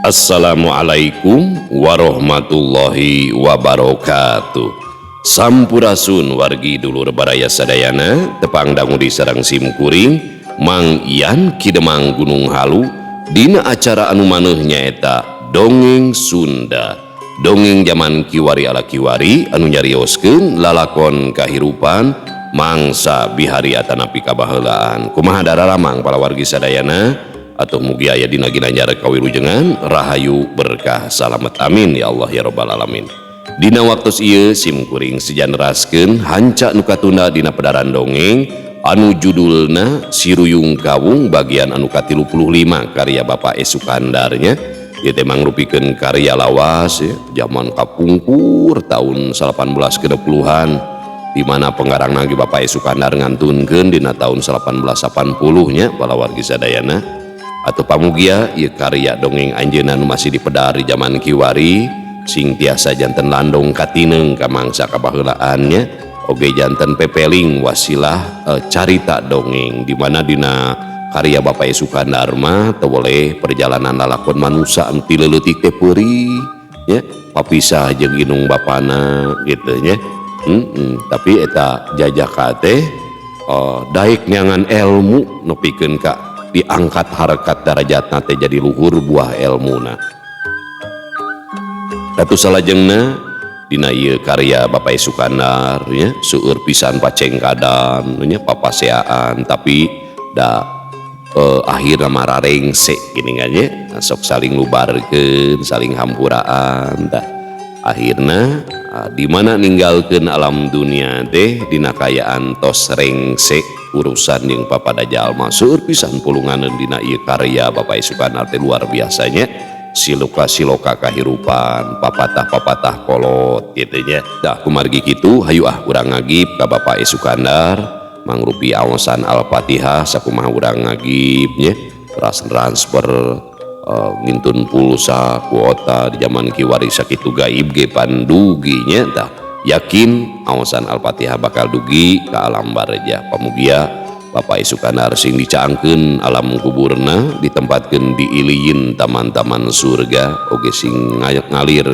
Assalamualaikum warahmatullahi wabarakatuh. Sampurasun wargi dulur baraya sadayana, tepang dangu di sareng sim kuring Mang Ian Ki Demang Gunung Halu dina acara anu maneuh nyaeta Dongeng Sunda, dongeng zaman kiwari ala kiwari anu nyarioskeun lalakon kahirupan mangsa bihari atanapi kabaheulaan. Kumaha dararamang palawargi sadayana? Atau mugi aya dina ginanjar kawilujengan, rahayu, berkah, salamet, amin ya Allah ya robbal alamin. Dina waktu ieu sim kuring seja neraskeun hanca nu katunda dina pedaran dongeng anu judulna Siruyung Kawung bagian anu ka-35 karya Bapak E Sukandar nya. Ieu teh mangrupikeun karya lawas ya, zaman kapungkur tahun 1860-an, di mana pengarang nagi Bapak E Sukandar ngantunkeun dina tahun 1880 nya, palawargi sadayana. Atau pamugia ieu karya dongeng anjeunna nu masih dipedar di zaman kiwari sing tiasa janten landong katineng ka mangsa kabaheulaan nya, oge janten pepeling wasilah carita dongeng, di mana dina karya Bapak E Sukandar mah teu boleh perjalanan lalakon manusia anu ti leutik teh peurih nya, papisah jeung indung bapana gitu nya. Tapi eta jajaka teh daek neangan ilmu nepikeun ka diangkat harkat darajatna teh jadi luhur buah elmuna. Ratu salajengna dina ieu karya Bapak E Sukandar nya, seueur pisan pacengkadan nya, papaseaan, tapi da akhirna mah rarengse geuningan nya, sok saling lubarkeun, saling hampuraan. Tah, akhirna di mana ninggalkeun alam dunia teh dina kayaan tos rengse urusan jeung papada jalma. Seueur pisan pulunganeun dina ieu karya Bapak E Sukandar teh, luar biasanya siloka siloka kahirupan, papatah-papatah kolot gitu nya. Dah, kumargi kitu hayu ah urang ngagib ka Bapak E Sukandar mangrupi awasan Al-Fatihah. Sakumaha urang ngagib nya, teras transfer ngintun pulsa kuota di zaman kiwari sakitu gaib ge pan dugi nya. Tah, yakin awasan Al-Fatihah bakal dugi ke alam barjah. Pamugia Bapak E Sukandar sing dicaangkeun alam kuburna, ditempatkeun di iliyin taman-taman surga, oge sing ngalir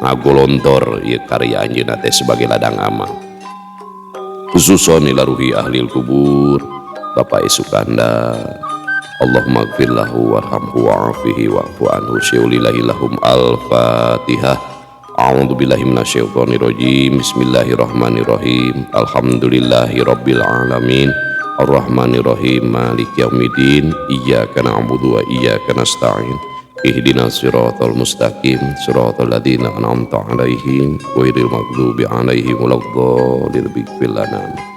ngagolontor ieu karya anjeunna teh sebagai ladang amal, khususon ila ruhi ahlil kubur Bapak E Sukandar. Allahumma gfir lahu warhamhu wa'afihi wa'fu anhu syaulillahi lahum. Al-Fatihah. A'udzu billahi minasyaitonir rajim. Bismillahirrahmanirrahim. Alhamdulillahi rabbil alamin. Arrahmanirrahim. Maliki yaumiddin. Iyyaka na'budu wa iyyaka nasta'in. Ihdinas siratal mustaqim. Siratal ladzina an'amta 'alaihim ghairil maghdubi 'alaihim waladdallin. Ighfir lana.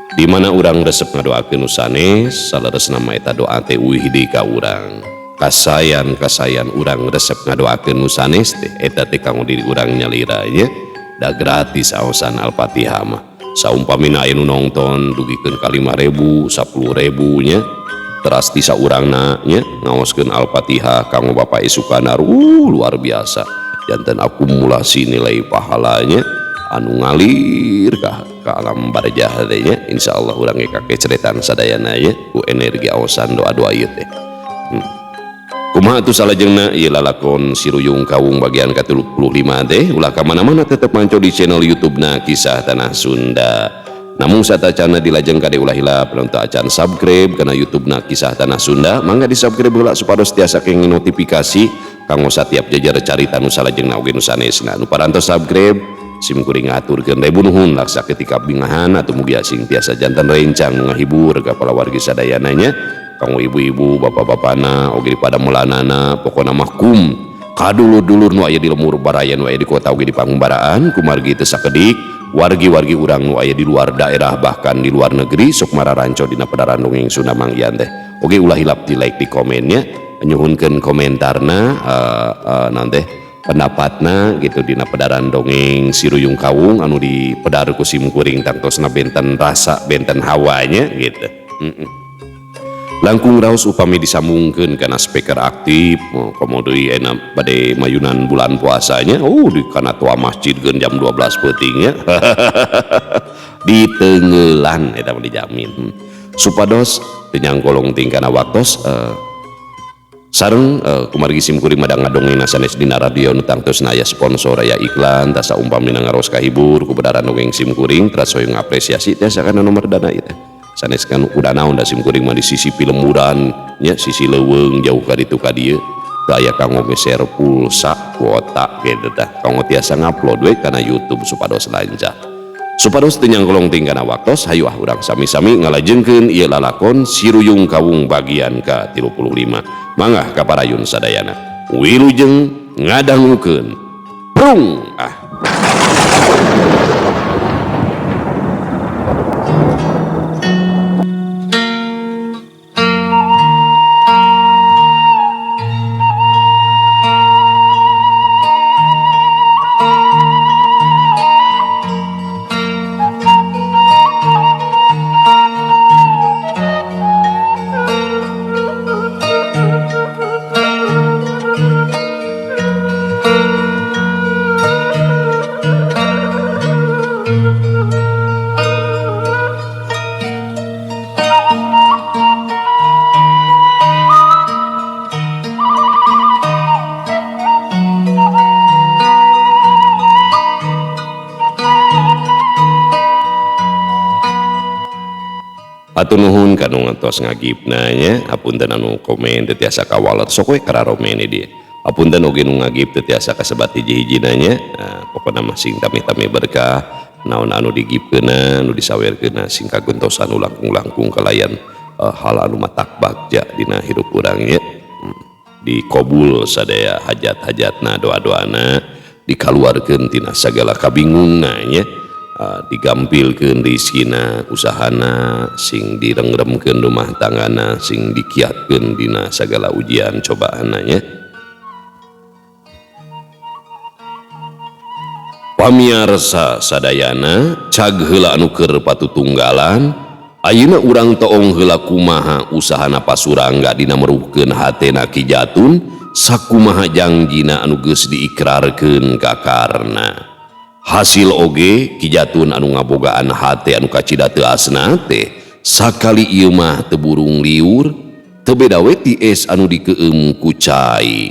Di mana urang resep ngadoakeun nu sanes, saleresna mah eta doa teh uih deui ka urang. Kasayan-kasayan urang resep ngadoakeun nu sanes teh, eta teh kanggo diri urang nyalira nya. Da gratis aosan Al-Fatihah mah. Saumpamina aya nu nongton dugikeun ka 5000, 10.000 nya, teras ti saurangna nya ngaoskeun Al-Fatihah kanggo Bapak E Sukandar, luar biasa janten akumulasi nilai pahalanya anu ngalir ka alam barjah teh nya. Insyaallah urang ge kakeceretan sadayana nya ku energi aosan doa-doa ieu teh. Kumaha atuh salajengna ieu lalakon Siruyung Kawung bagian ka-35 teh? Ulah ka mana-mana, tetep manco di channel YouTube-na Kisah Tanah Sunda. Namun satacana dilajeng kade, ulah hilap teu acan subscribe kana YouTube-na Kisah Tanah Sunda, mangga di subscribe heula supados tiasa kenging notifikasi kanggo satiap jajar carita nu salajengna oge nu sanesna. Nu parantos subscribe, sim kuring ngaturkeun ribu nuhun laksa ketika bingahan atau mugia sing tiasa janten rencang nu ngahibur ka palawargi sadayana nya, kanggo ibu-ibu, bapak-bapana oge pada mulanana, pokona mah kum kadulur-dulur nu aya di lemur baraya, nu aya di kota oge di pangumbaraan. Kumargi teu sakedik wargi-wargi urang nu aya di luar daerah, bahkan di luar negeri, sok mararanco dina pedaran dongeng Sunda Mang Ian teh. Oge ulah hilap di like, di komennya, nyuhunkeun komentarna, naon teh pendapatna gitu dina pedaran dongeng Siruyung Kawung anu di pedar ku sim kuring. Tangtosna benten rasa, benten hawanya gitu. Langkung raos upami disambungkeun kana speaker aktif, oh, komo deui enak bade mayunan bulan puasanya, oh, di kana toa masjid geun jam 12 peutingnya ditengelan, eta mah dijamin. Supados teu nyangkolong tingkana waktos. Sareng kumargi sim kuring mah ngadongengna sanes dina radio nu tangtosna aya sponsor aya iklan tasa umpamina ngaros kahibur ku bedaran dongeng sim kuring teras hoyong apresiasi tiasa kana nomor dana ieu teh. Sanes kan udah naon da sim kuring mah di sisi pilemburan nya sisi leuweung jauh ka ditu ka dieu teu aya kanggo meser pulsa kuota kitu tah kanggo tiasa ngupload we kana YouTube supados lancar. Supados teu nyangkolong teuing kana waktos hayu ah urang sami-sami ngalajengkeun ieu lalakon Siruyung Kawung bagian ka-35. Mangga kaparayun sadayana. Wilujeng ngadangukeun. Prung ah. Hatur nuhun kanu ngantos ngagibna nya, hapunten anu komen teu tiasa kawaler sok we kararomene dieu. Hapunten oge nu ngagib teu tiasa kasebat hiji-hijina nya. Pokona mah sing tami-tami berkah naon anu digibkeuna nu disawerkeuna sing kagentosan nu langkung-langkung kalayan hal anu matak bagja dina hirup urang nya. Dikabul sadaya hajat-hajatna doa-doana dikaluarkeun tina sagala kabingungna nya. Digampilkeun rizkina usahana sing direngremkeun rumah tanggana sing dikiatkeun dina sagala ujian cobaanna nya. Pamiarsa sadayana cag heula anu keur patutunggalan ayeuna urang toong heula kumaha usahana Pasurangga dina meruhkeun hatena Ki Jatun sakumaha jangjina anu geus diikrarkeun ka Karna. Hasil oge Ki Jatun anu ngabogaan hate anu kacida teu asna teh sakali ieu mah teu burung liur teu beda we ti es anu dikeueum ku cai.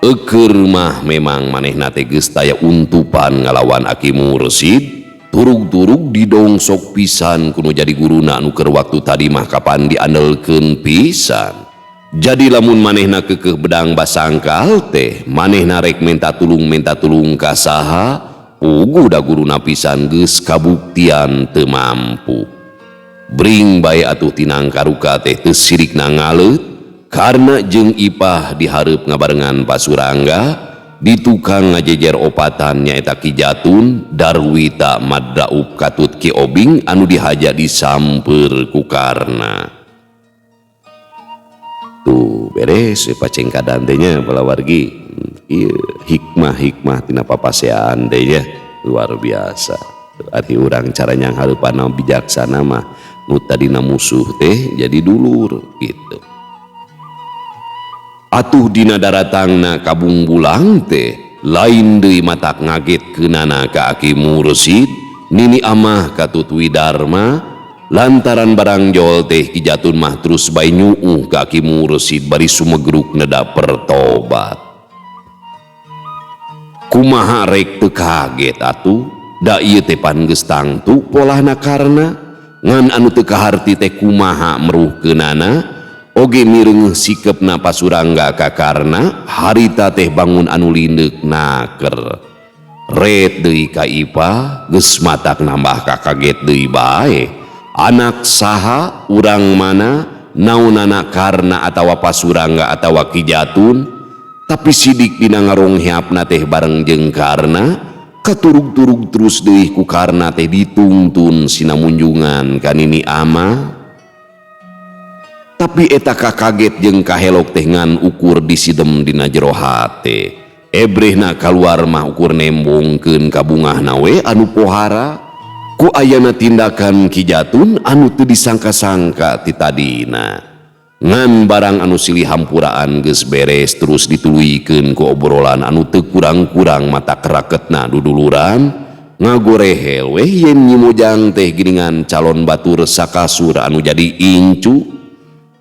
Eukeur mah memang manehna teh geus taya untupan ngalawan Aki Mursid turug-turug didongsok pisan kuno jadi guruna anu keur waktu tadi mah kapan diandelkeun pisan. Jadi lamun manehna kekeh bedang basangkal teh manehna rek minta tulung ka saha puguh da guruna pisan geus kabuktian teu mampu. Bring bae atuh tinang karuka teh teu sirikna ngaleut karena jeung Ipah dihareup ngabarengan Pasurangga di tukang ngajejer opatan nyaeta Ki Jatun Darwita Madraub katut Ki Obing anu dihaja disamper ku Karna. Tuh beres pacengkadan teh nya palawargi. Ieu hikmah-hikmah tina papaseaan teh nya luar biasa. Ari urang cara nyanghareupanna bijaksana mah nu tadina musuh teh jadi dulur gitu. Atuh dina daratangna kabungbulang teh lain deui matak ngagetkeunana ka Aki Mursid nini amah katut Widarma lantaran barang jol teh Ki Jatun mah terus bae nyuuh ka Aki Mursid bari sumegruk neda pertobat. Kumaha rek teu kaget atuh da ieu teh pan geus tangtu polahna Karna ngan anu teu kaharti teh kumaha meruhkeunana oge mireungeuh sikepna Pasurangga ka Karna harita teh bangun anu lindeuk naker. Ret deui ka Ipah geus matak nambah kakaget deui bae. Anak saha urang mana naonana Karna atawa Pasurangga atawa Ki Jatun tapi sidik dina ngarongheapna teh bareng jeung Karna katurug-turug terus deui ku Karna teh ditungtun sinamunjungan ka nini ama. Tapi eta kakaget jeung kahelok teh ngan ukur disidem dina jero hate. Ebrehna kaluar mah ukur nembongkeun ka bungahna we anu pohara ku ayana tindakan Ki Jatun anu teu disangka-sangka ti tadina. Ngan barang anu silih hampuraan geus beres terus dituluykeun ku obrolan anu teu kurang-kurang mata keraketna duduluran ngagorehel weh yen Nyi Mojang teh giningan calon batur sakasur anu jadi incu.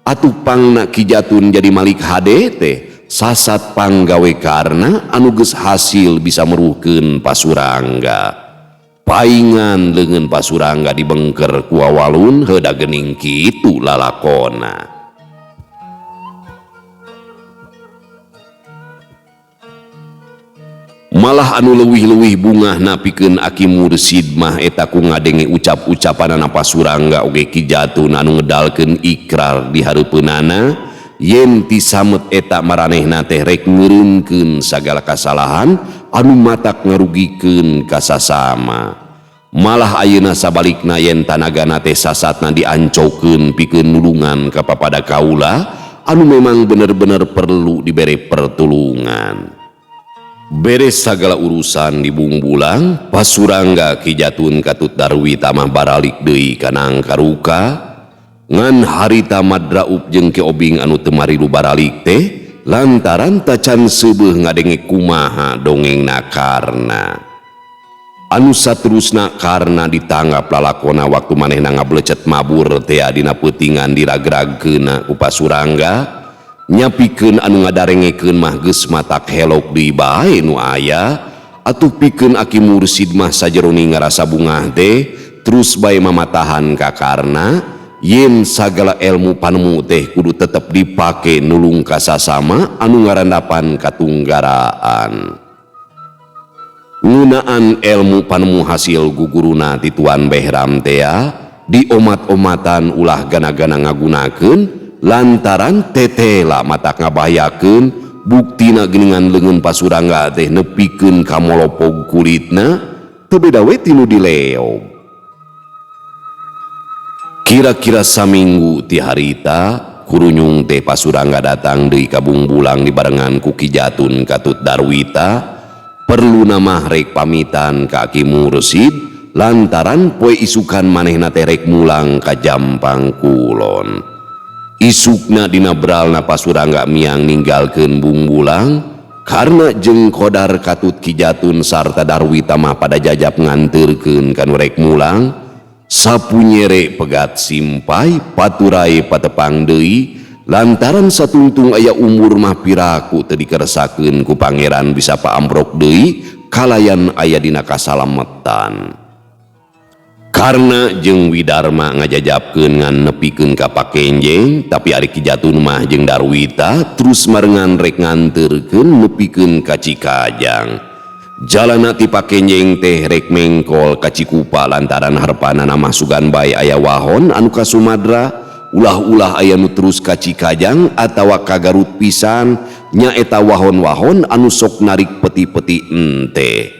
Atuh pangna Ki Jatun jadi malik hade teh sasat panggawe Karna anu geus hasil bisa meruhkeun Pasurangga. Paingan leungeun Pasurangga dibengker ku awalun heuda geuning kitu lalakona. Malah anu leuwih-leuwih bungahna pikeun Aki Mursid mah eta ku ngadenge ucap-ucapanana Pasurangga oge Ki Jatun anu ngedalkeun ikrar di hareupeunana yen ti samet eta maranehna teh rek ngeureunkeun sagala kasalahan anu matak ngarugikeun ka sasama. Malah ayeuna sabalikna yen tanagana teh sasatna diancokeun pikeun nulungan ka papada kaula anu memang bener-bener perlu dibere pertulungan. Beres sagala urusan di Bungbulang, Pasurangga Ki Jatun katut Darwita mah baralik deui ka Nangkaruka. Ngan harita Madraup jeung Ki Obing anu teu marilu baralik teh lantaran tacan seubeuh ngadenge kumaha dongengna Karna. Anu saterusna Karna ditanggap lalakona waktu manehna ngablecet mabur tea dina peutingan diragragkeunna ku Pasurangga. Nyapikeun anu ngadarengekeun mah geus matak helok deui bae nu aya. Atuh pikeun Aki Mursid mah sajeroni ngarasa bungah teh terus bae mamatahan ka Karna yen sagala ilmu panemu teh kudu tetep dipake nulung ka sasama anu ngarandapan katunggaraan. Ngeunaan ilmu panemu hasil guguruna ti Tuan Behram tea diomat-omatan ulah gana-gana ngagunakeun lantaran tetela matak ngabahayakeun buktina geuningan leungeun Pasurangga teh nepikeun ka molopog kulitna teu beda we ti nu dileog. Kira-kira saminggu ti harita kurunyung teh Pasurangga datang deui ka Bungbulang dibarengan ku Ki Jatun katut Darwita. Perluna mah rek pamitan ka Aki Mursid lantaran poe isukan manehna teh rek mulang ka Jampang Kulon. Isukna dina bralna Pasurangga miang ninggalkeun Bungbulang karena jeung Kodar katut Ki Jatun sarta Darwita mah pada jajap nganteurkeun ka nu rek mulang. Sapunyere pegat simpai paturai patepang deui lantaran satungtung aya umur mah piraku teu dikeresakeun ku pangeran bisa paamprok deui kalayan aya dina kasalametan. Karna jeung Widarma ngajajapkeun ngan nepikeun ka Pakenjeng, tapi ari Ki Jatun mah jeung Darwita terus marengan rek nganteurkeun nepikeun ka Cikajang. Jalana ti Pakenjeng teh rek mengkol ka Cikupa lantaran harpanana mah sugan bae aya wahon anu ka Sumadra, ulah-ulah aya nu terus ka Cikajang atawa ka Garut pisan nyaeta wahon-wahon anu sok narik peti-peti ente.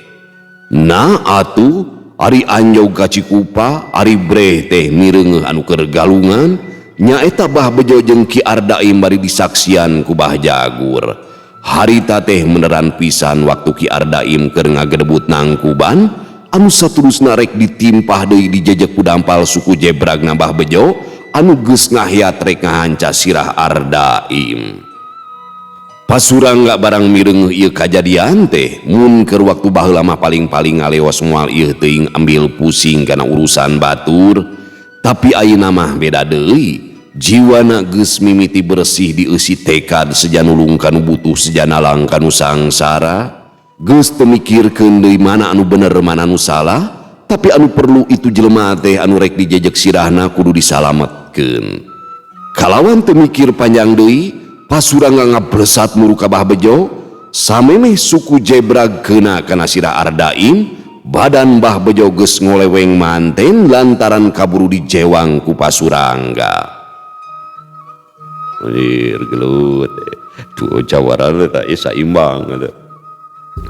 Nah atuh ari anjog ka Cikupa, ari breh teh mireungeuh anu keur galungan, nyaeta Bah Bejo jeung Ki Ardaim bari disaksian ku Bah Jagur. Harita teh meneran pisan waktu Ki Ardaim keur ngagedebut nangkuban, anu saterusna rek ditimpah deui dijejek ku dampal suku Jebrag na Bah Bejo, anu geus ngahiat rek ngahanca sirah Ardaim. Pasurangga barang mireungeuh ieu kajadian teh mun keur waktu baheula mah paling-paling ngaleos moal ieu teuing ambil pusing kana urusan batur, tapi ayeuna mah beda deui. Jiwana geus mimiti bersih dieusi tekad seja nulung kanu butuh seja nalang kanu sangsara, geus teu mikirkeun deui mana anu bener mana anu salah, tapi anu perlu itu jelema teh anu rek dijejek sirahna kudu disalametkeun. Kalawan teu mikir panjang deui, Pasurangga ngablesat muru ka Bah Bejo, samemeh suku Jebrag keuna kana sirah Ardaim, badan Bah Bejo geus ngoleweng manten lantaran kaburu dijewang ku Pasurangga. Anjir gelut. Duh jawara teh saimbang gitu.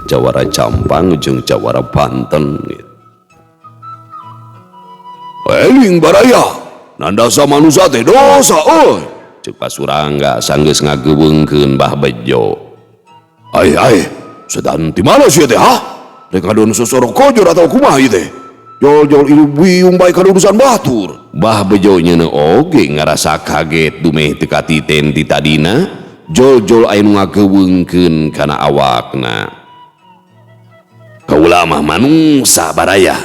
Jawara Jampang jeung jawara Banten gitu. Eling baraya, nandasa manusia teh dosa euy. Ceuk Pasurangga sanggeus ngageuweungkeun Bah Bejo. Ai ai, setan ti mana sia teh ha? Rek ngadon sosorok kojor atau kumaha ieu teh? Jol-jol ieu biung bae kana urusan batur. Bah Bejo nyeuneu oge ngarasa kaget dumeh teu katiten ti tadina, jol-jol aya nu ngageuweungkeun kana awakna. Kaula mah manungsa baraya.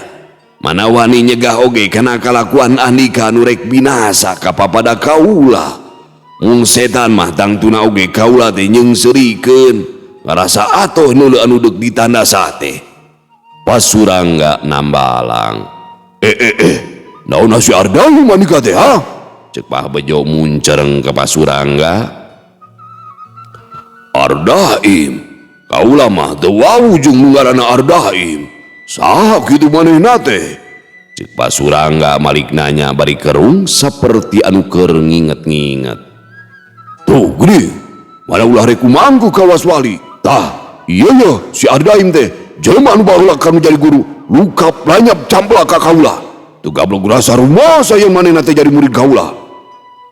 Mana wani nyegah oge kana kalakuan andika nu rek binasa ka papada kaula. Mung setan mah tangtuna oge kaula teh nyeungseurikeun ngarasa atoh neuleu anu deuk ditandasa teh. Pasurangga nambalang. Eh eh eh, naon si Ardaim Andika teh ha? Cek Bah Bejo muncereng ka Pasurangga. Ardaim, kaula mah teu wawuh jeung nu ngaranna Ardaim. Saha kitu manehna teh? Cek Pasurangga malik nanya bari kerung saperti anu keur nginget-nginget. Tuh gede, mana ulah rek kumangku kawas wali. Tah, iya ya si Ardaim teh jelema anu baheula kanu jadi guru, lukap lanyap camplak ka kaula. Teu gablok rasa rumasa yen manehna teh jadi murid kaula.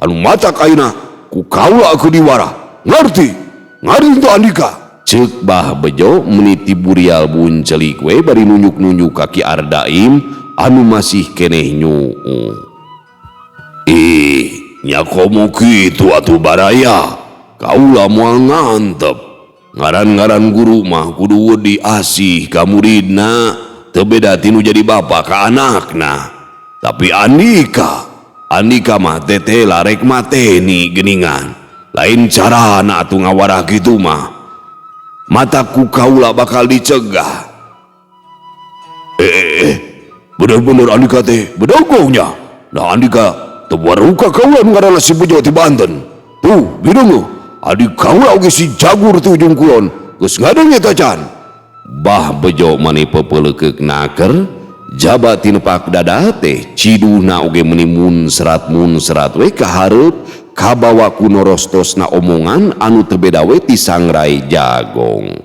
Anu matak ayeuna ku kaula keur diwarah. Ngarti? Ngarti teu Andika? Ceuk Bah Bejo meniti burial buncelik we bari nunjuk-nunjuk ka Ki Ardaim anu masih keneh nyuuh. Ih, nya komo kitu atuh baraya. Kaula moal ngantep. Ngaran-ngaran guru mah kudu wedi asih ka muridna, teu beda tinu jadi bapa ka anakna. Tapi Andika, Andika mah tetela rek mateni geuningan. Lain carana atuh ngawarah kitu mah. Mataku kaula bakal dicegah. Eh, eh, eh, bener-bener Andika teh bedogongnya. Nah Andika teu waruka kaula nu ngaranna si Bejo ti Banten. Tuh, bidung adik kaula oge si Jagur ti Ujung Kulon. Geus ngadenge tacan. Bah Bejo mani pepeulekeuk naker, jaba tinepak dada teh ciduhna oge meuni munsrat-munsrat we ka hareup kabawa ku norostosna omongan anu teu beda we ti sangrai jagong.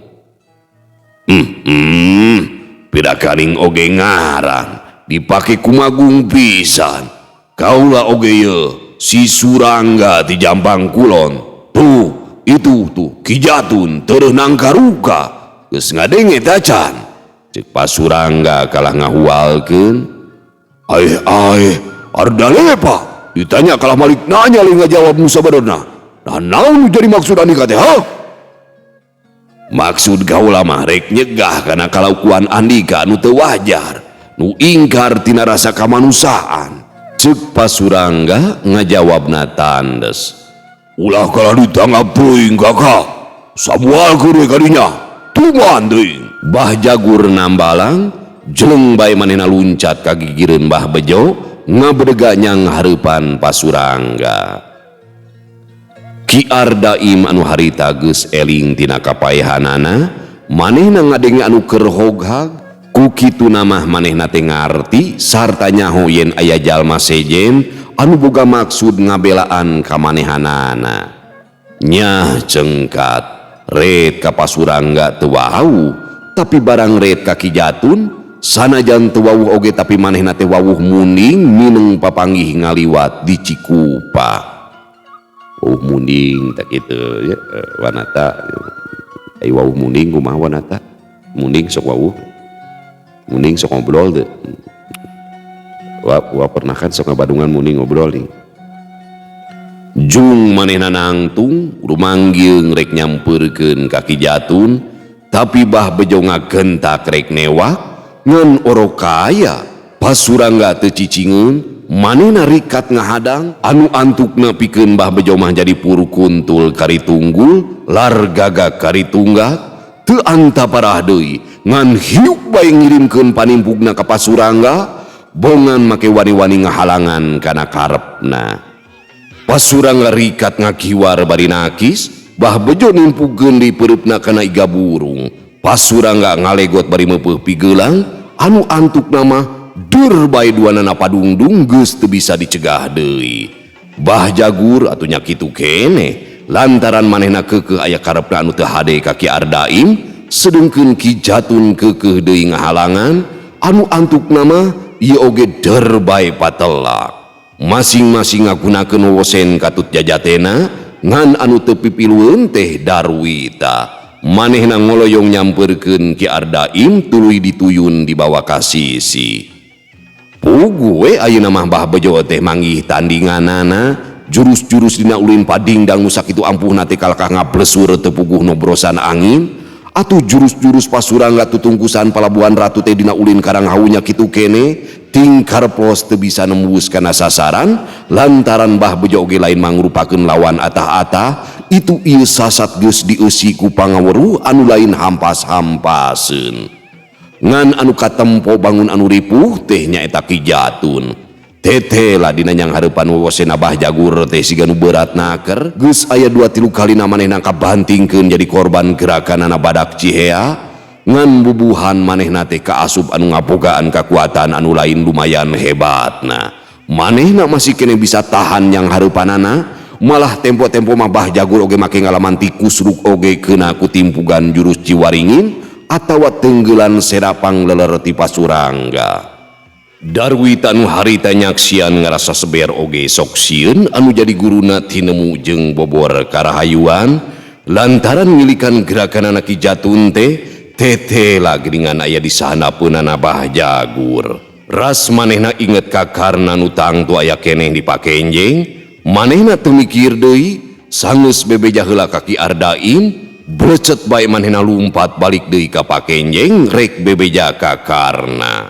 Pira karing oge ngaran dipake kumagung pisan. Kaula oge ye si Surangga ti Jampang Kulon. Tuh, itu tuh Ki Jatun tereuh nangkaruka. Geus ngadenge tacan. Cek Pasurangga kalah ngahualkeun. Aeh aeh, Ardalepa. Ditanya kalah malik nanya lain ngajawab nu sabenerna. Nah naon nu jadi maksud Andika teh ha? Maksud kaula mah rek nyegah kana kalakuan Andika anu teu wajar, nu ingkar tina rasa kamanusiaan. Cek Pasurangga ngajawabna tandes. Ulah kalah ditanggap teuing kakak. Sabualkeun we kadinya. Tuman teuing. Bah Jagur nambalang, jeleng bae manehna luncat ka gigireun Bah Bejo, ngabedega nyang hareupan Pasurangga. Ki Ardaim anu harita geus eling tina kapaehanana, manehna ngadenge anu keur hoghag, ku kituna mah manehna teh ngarti sarta nyaho yen aya jalma sejen anu boga maksud ngabelaan ka manehanana. Nyah cengkat, ret ka Pasurangga teu wau, tapi barang ret ka Ki Jatun, sanajan teu wawuh oge tapi manehna teh wawuh munding mineng papanggih ngaliwat di Cikupa. Oh munding tak gitu ya, wanata. Ai wawuh munding kumaha wanata? Munding sok wawuh. Munding sok ngobrol teu. Wa, wa pernah kan sok ngabadungan munding ngobrol nih. Jung manehna nangtung rumanggieung rek nyampeurkeun ka Ki Jatun, tapi Bah Bejo ngagentak rek newak ngan orokaya Pasurangga teu cicingeun, manehna rikat ngahadang anu antukna pikeun Bah Bejo mah jadi purukuntul kari tunggul lar gagak kari tunggak teu antaparah deui ngan hiuk bae ngirimkeun panimpugna ka Pasurangga bongan make wani-wani ngahalangan kana karepna. Pasurangga rikat ngakiwar bari nakis, Bah Bejo nimpugkeun di pereupna kana iga burung. Pasurangga ngalegot bari meupeuh pigelang anu antukna mah deur bae duanana padungdung geus teu bisa dicegah deui. Bah Jagur atuh nya kitu keneh lantaran manehna keukeuh aya karepna anu teu hade ka Ki Ardaim, sedengkeun Ki Jatun keukeuh deui ngahalangan anu antukna mah ieu oge deur bae patelak. Masing-masing ngagunakeun wawasen katut jajatena ngan anu teu pipilueun teh Darwita. Manehna ngoloyong nyampeurkeun Ki Ardaim tuluy dituyun dibawa ka sisi. Puguh we ayeuna mah Bah Bejo teh manggih tandinganana, jurus-jurus dina ulin padingdang nu sakitu ampuhna teh kalakah ngablesur teu puguh nobrosan angin. Atuh jurus-jurus Pasurangga tutungkusan Palabuhan Ratu teh dina ulin Karang Haunya kitu kene Ting kareplos teu bisa nembus kana sasaran lantaran Bah Bejo oge lain mangrupakeun lawan atah-atah itu ieu sasat geus dieusi ku pangaweruh anu lain hampas-hampaseun. Ngan anu katempo bangun anu ripuh teh nyaeta Ki Jatun. Teteh lah dina nyang hareupan wewosena Bah Jagur teh siga nu berat naker geus aya 2-3 kalina manehna kabantingkeun jadi korban gerakanana badak Cihea. Ngan bubuhan manehna teh kaasup anu ngabogaan kakuatan anu lain lumayan hebatna. Manehna masih keneh bisa tahan yang hareupanana, malah tempo-tempo mah Bah Jagur oge make ngalaman tikus ruk oge kena ku timpugan jurus Ciwaringin atawa tenggelan serapang leler ti Pasurangga. Darwita nu harita nyaksian ngarasa seber oge sok sieun anu jadi guruna tinemu jeung bobor karahayuan lantaran ngilikan gerakanana Ki Jatun teh. Teteh lah geuningan aya di sahandapeunana Bah Jagur. Ras manehna inget ka Karna nu tangtu aya keneh di pakenjeng, manehna teu mikir deui, sanggeus bebeja heula ka Ki Ardain, blecet bae manehna lumpat balik deui ka pakenjeng rek bebeja ka Karna.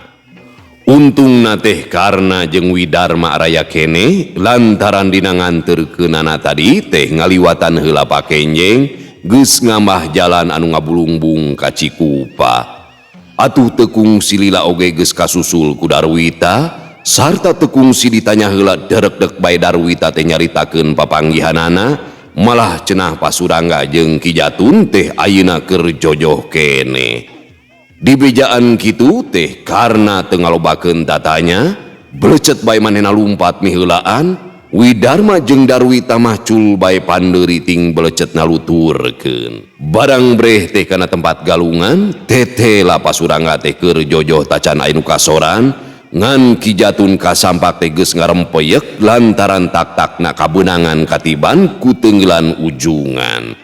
Untungna teh Karna jeung Widarma araya keneh lantaran dina nganterkeunana tadi teh ngaliwatan heula pakenjeng geus ngambah jalan anu ngabulungbung ka Cikupa. Atuh teu kungsi lila oge geus kasusul ku Darwita sarta teu kungsi ditanya heula derekdek bae Darwita teh nyaritakeun papanggihanana, malah cenah Pasurangga jeung Ki Jatun teh ayeuna keur jojoh keneh. Dibejaan kitu teh Karna teu ngalobakeun tatanya, blecet bae manehna lumpat miheulaan. Widarma jeung Darwita mah cul bae pandeuri ting belecet naluturkeun. Barang breh teh kana tempat galungan, teteh lah Pasurangga teh keur jojoh tacan aya nu kasoran, ngan Ki Jatun kasampak teh geus ngarempeyek lantaran tak-takna kabeunangan katiban ku tenggelan ujungan.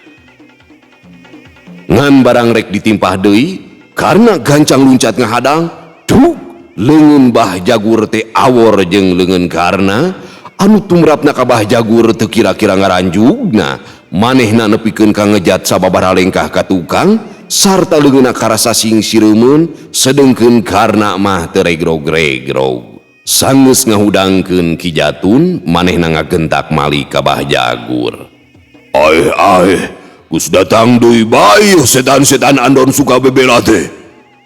Ngan barang rek ditimpah deui, karena gancang luncat ngahadang, duk leungeun Bah Jagur teh awor jeung leungeun Karna anu tumrapna ka Bah Jagur teu kira-kira ngaranjugna, manehna nepikeun ka ngejat sababaraha lengkah ka tukang sarta leungeunna karasa sing sireumeun sedengkeun Karna mah teu regrog-regrog. Sanggeus ngahudangkeun Ki Jatun, manehna ngagentak mali ka Bah Jagur. Aeh aeh, geus datang deui bae setan-setan andon suka bebela teh.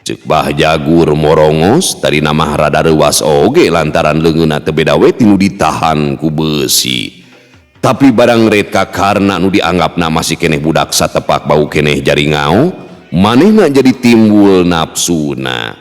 Ceuk Bah Jagur morongos, tadi mah rada reuas oge lantaran leungeunna teu beda we tinu ditahan ku beusi. Tapi barang ret ka Karna nu dianggapna masih keneh budak satepak bau keneh jaringao, manehna jadi timbul nafsuna.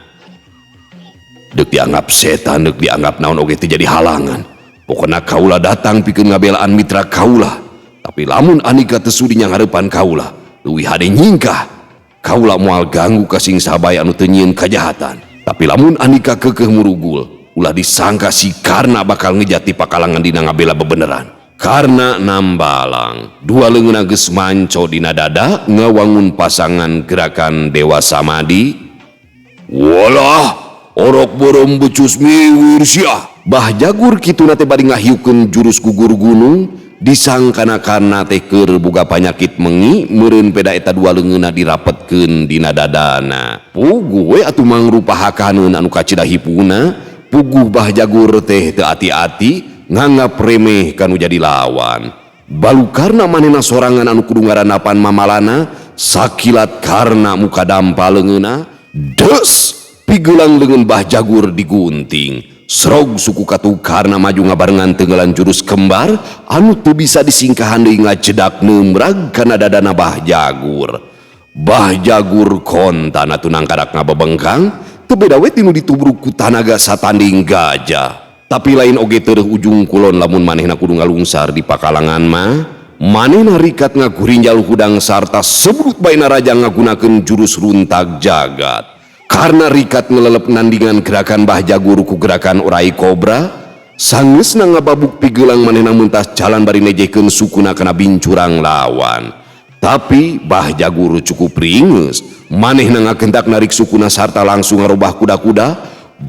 Deuk dianggap setan, deuk dianggap naon oge teu jadi halangan. Pokona kaula datang pikeun ngabelaan mitra kaula. Tapi lamun Andika teu sudi nyanghareupan kaula, leuwih hade nyingkah. Kaula moal ganggu ka sing saha bae anu teu nyieun kajahatan. Tapi lamun Andika keukeuh murugul, ulah disangka si Karna bakal ngejat di pakalangan dina ngabela bebeneran. Karna nambalang, dua leungeunna geus manco dina dada ngawangun pasangan gerakan Dewa Samadi. Walah, orok beureum becus miwir sia. Bah Jagur kituna teh bari ngahiukeun jurus gugur gunung, disangkana Karna teh keur boga panyakit mengi meureun peda eta dua leungeunna dirapetkeun dina dadana. Puguh we atuh mangrupa hakaneun anu kacida hipuna, puguh Bah Jagur teh teu ati-ati nganggap remeh kanu jadi lawan. Balu karna manehna sorangan anu kudu ngarandapan mamalana, sakilat Karna muka dampa leungeunna, des pigelang leungeun Bah Jagur digunting. Srog suku katu Karna maju ngabarengan tenggelan jurus kembar anu teu bisa disingkahan deui ngajedak neumrag kana dadana Bah Jagur. Bah Jagur kontan atuh nangkarak ngabebengkang, teu beda we tinu ditubruk ku tanaga satanding gajah. Tapi lain oge tereuh ujung kulon lamun manehna kudu ngalungsar di pakalangan mah, manehna rikat ngagurinjal hudang sarta sebrut bae raja ngagunakeun jurus runtag jagat. Karena rikat ngelelep nandingan gerakan Bah Jagur ku gerakan orai kobra, sanggeusna ngababuk pigelang manehna mentas jalan bari nejekeun sukuna kana bincurang lawan. Tapi Bah Jagur cukup ringes, manehna ngagentak narik sukuna sarta langsung ngarobah kuda-kuda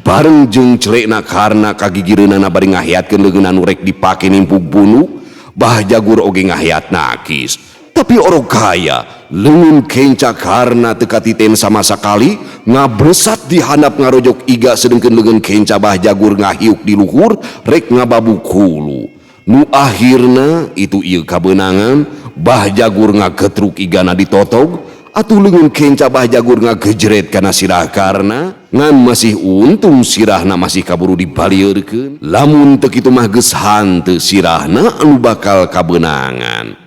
bareng jeung celekna karena kagigireunana bari ngaheatkeun leungeunna nu rek dipake nimpuk bunuh. Bah Jagur oge ngaheat nakis. Tapi orok kaya leungeun kenca karena teu katiten sama sakali. Ngablesat di handap ngarojok iga sedengkeun leungeun kenca Bah Jagur ngahiuk di luhur rek ngababuk hulu. Nu akhirna itu ieu kabeunangan Bah Jagur ngagetruk igana ditotog atuh leungeun kenca Bah Jagur ngagejret kana sirah Karna ngan masih untung sirahna masih kaburu dibalieurkeun lamun teu kitu mah geus hanteu sirahna anu bakal kabeunangan.